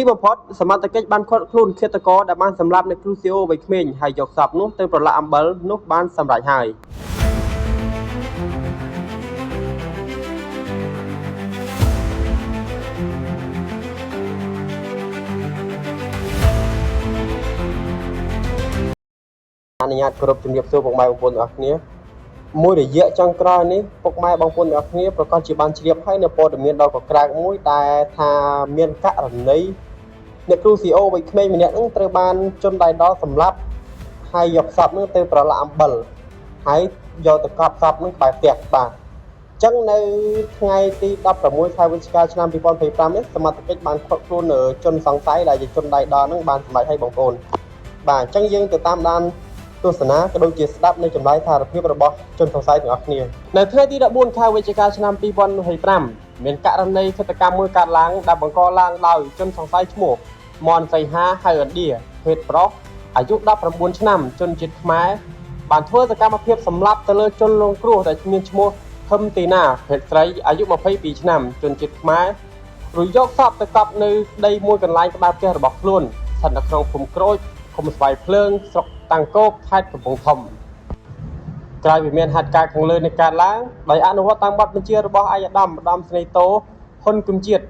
ទីបំផុតសមត្ថកិច្ចបានឃាត់ខ្លួនឃាតករដែលបានសម្លាប់អ្នកគ្រូ CEO វ័យក្មេងហើយយកសពនោះទៅប្រឡាក់អំបិលនោះបានសម្រេចហើយអនុញ្ញាតគោរពជំរាបសួរពុកម៉ែបងប្អូនទាំងអស់គ្នាមួយរយៈចុងក្រោយនេះពុកម៉ែបងប្អូនទាំងអស់គ្នាប្រកាសជាបានជ្រាបហើយនៅព័ត៌មានដ៏កក្រើកមួយដែលថាមានករណីអ្នកគ្រូ CEO វ័យក្មេងម្នាក់ហ្នឹងត្រូវបានជនដៃដល់សម្លាប់ហើយយកសពហ្នឹងទៅប្រឡាក់អំបិលហើយយកទៅកប់សពហ្នឹងក្បែរផ្ទះបាទអញ្ចឹងនៅថ្ងៃទី16ខែវិច្ឆិកាឆ្នាំ2025នេះសមត្ថកិច្ចបានឃាត់ខ្លួនជនសង្ស័យដែលជាជនដៃដល់ហ្នឹងបានសម្រេចឲ្យបងប្អូនបាទអញ្ចឹងយើងទៅតាមដាន ទស្សនាក៏ដូចជាស្ដាប់នៅចម្លើយសារភាពរបស់ជនសង្ស័យទាំងអស់គ្នានៅថ្ងៃទី14ខែវិច្ឆិកាឆ្នាំ2025មានករណីឃាតកម្មមួយកើតឡើងដែលបង្កឡើងដោយជនសង្ស័យឈ្មោះមនសីហាហៅឥណ្ឌាភេទប្រុសអាយុ19ឆ្នាំជនជាតិខ្មែរបានធ្វើសកម្មភាពសម្លាប់ទៅលើជនរងគ្រោះដែលមានឈ្មោះហឹមទីណាភេទស្រីអាយុ22ឆ្នាំជនជាតិខ្មែររួចយកសពទៅកប់នៅដីមួយកន្លែងក្បែរផ្ទះរបស់ខ្លួនស្ថិតនៅក្នុងភូមិក្រូចឃុំស្វាយភ្លើងស្រុកតាំងកោកខេត្តកំពង់ធំក្រោយពីមានហេតុការណ៍ខាងលើនេះកើតឡើងដោយអនុវត្តតាមបទបញ្ជារបស់ឯកឧត្តមឧត្តមសេនីយ៍តូហ៊ុនគឹមជាតិ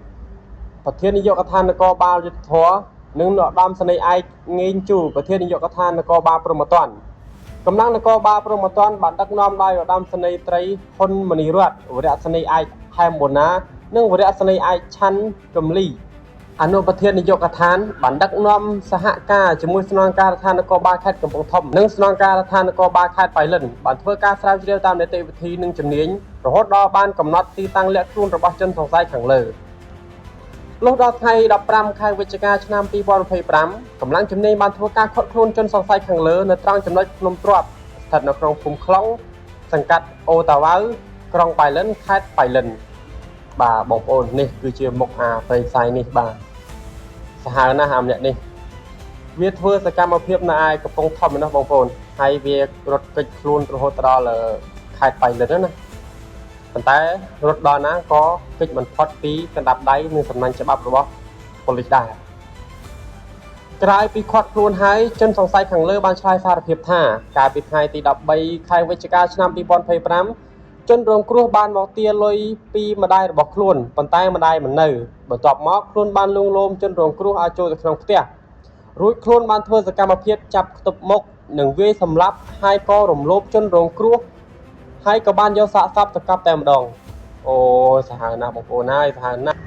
ប្រធាននាយកដ្ឋាននគរបាលយុត្តិធម៌និងឧត្តមសេនីយ៍ឯកងេងជូប្រធាននាយកដ្ឋាននគរបាលព្រហ្មទណ្ឌកម្លាំងនគរបាលព្រហ្មទណ្ឌបានដឹកនាំដោយឧត្តមសេនីយ៍ត្រីហ៊ុនមនីរតន៍វរៈសេនីយ៍ឯកហែមបូណានិងវរៈសេនីយ៍ឯកឆាន់កឹមលីអនុប្រធាននាយកដ្ឋានបានដឹកនាំសហការជាមួយស្នងការដ្ឋាននគរបាលខេត្តកំពង់ធំនិងស្នងការដ្ឋាននគរបាលខេត្តប៉ៃលិនបានធ្វើការស្រាវជ្រាវតាមនីតិវិធីនិងជំនាញរហូតដល់បានកំណត់ទីតាំងលាក់ខ្លួនរបស់ជនសង្ស័យខាងលើលុះដល់ថ្ងៃ15ខែវិច្ឆិកាឆ្នាំ2025កម្លាំងជំនាញបានធ្វើការឃាត់ខ្លួនជនសង្ស័យខាងលើនៅត្រង់ចំណុចភ្នំទ្រាប់ស្ថិតនៅក្នុងភូមិខ្លុងសង្កាត់អូតាវ៉ៅក្រុងប៉ៃលិនខេត្តប៉ៃលិនបាទបងប្អូននេះគឺជាមុខអាប្រេងផ្សាយនេះបាទសាហាវណាស់អាម្នាក់នេះវាធ្វើសកម្មភាពនៅឯកំពង់ធំឯណោះបងប្អូនហើយវារត់គេចខ្លួនរហូតដល់ខេត្តប៉ៃលិនណាប៉ុន្តែរត់ដល់ណាក៏គេចមិនផុតពីកណ្ដាប់ដៃនិងសំណាញ់ច្បាប់របស់ប៉ូលីសដែរក្រោយពីឃាត់ខ្លួនហើយជនសង្ស័យខាងលើបានឆ្លើយសារភាពថាកាលពីថ្ងៃទី13ខែវិច្ឆិកាឆ្នាំ2025ជនរងគ្រោះបានមកទារលុយពីម្ដាយរបស់ខ្លួនប៉ុន្តែម្ដាយមិននៅបន្ទាប់មកខ្លួនបានលួងលោមជនរងគ្រោះឲ្យចូលទៅក្នុងផ្ទះរួចខ្លួនបានធ្វើសកម្មភាពចាប់ខ្ទប់មុខនិងវាយសម្លាប់ហើយក៏រំលោភជនរងគ្រោះហើយក៏បានយកសាកសពទៅកប់តែម្ដងអូសាហាវណាស់បងប្អូនហើយសាហាវណាស់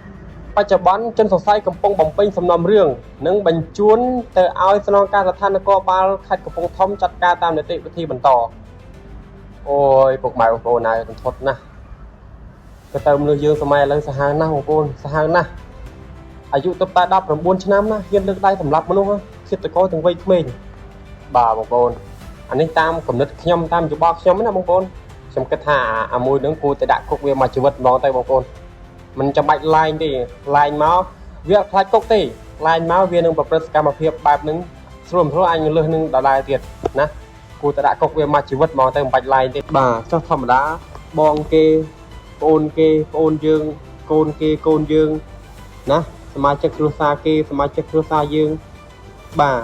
បច្ចុប្បន្នជនសង្ស័យកំពុងបំពេញសំណុំរឿងនិងបញ្ជូនទៅឲ្យស្នងការដ្ឋាននគរបាលខេត្តកំពង់ធំចាត់ការតាមនីតិវិធីបន្តអូយពុកម៉ែបងប្អូនហើយរន្ធត់ណាស់ក៏ទៅមនុស្សយើងសម័យឥឡូវសាហាវណាស់បងប្អូនសាហាវណាស់អាយុទៅតែ19ឆ្នាំណាហ៊ានលើកដៃសម្លាប់មនុស្សឃាតករទាំងវ័យក្មេងបាទបងប្អូនអានេះតាមគំនិតខ្ញុំតាមយោបល់ខ្ញុំណាបងប្អូនខ្ញុំគិតថាអាមួយនឹងគួរតែដាក់គុកវាមួយជីវិតហ្មងទៅបងប្អូនមិនចាំបាច់ឡាញទេឡាញមកវាអត់ខ្លាចគុកទេឡាញមកវានឹងប្រព្រឹត្តសកម្មភាពបែបហ្នឹងស្រួលស្រួលអញលើសនឹងដដែលទៀតណាគួរតែដាក់គុកវាមួយជីវិតហ្មងទៅមិនបាច់ឡាញទេបាទចុះធម្មតាបងគេប្អូនគេប្អូនយើងកូនគេកូនយើងណាសមាជិកគ្រួសារគេសមាជិកគ្រួសារយើងបាទ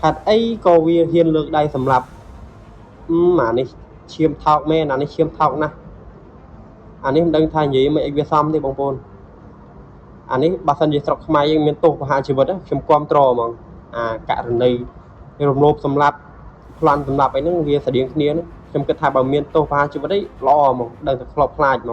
ហេតុអីក៏វាហ៊ានលើកដៃសម្លាប់អានេះឈាមថោកមែនអានេះឈាមថោកណាស់អានេះមិនដឹងថានិយាយមិនអីវាសមទេបងប្អូនអានេះបើសិនជាស្រុកខ្មែរយើងមានទោសប្រហារជីវិតខ្ញុំគាំទ្រហ្មងអាករណីរំលោភសម្លាប់ប្លន់សម្លាប់អីហ្នឹងវាស្តៀងគ្នាខ្ញុំគិតថាបើមានទោសប្រហារជីវិតអីល្អហ្មងដឹងតែខ្លោបខ្លាចហ្មង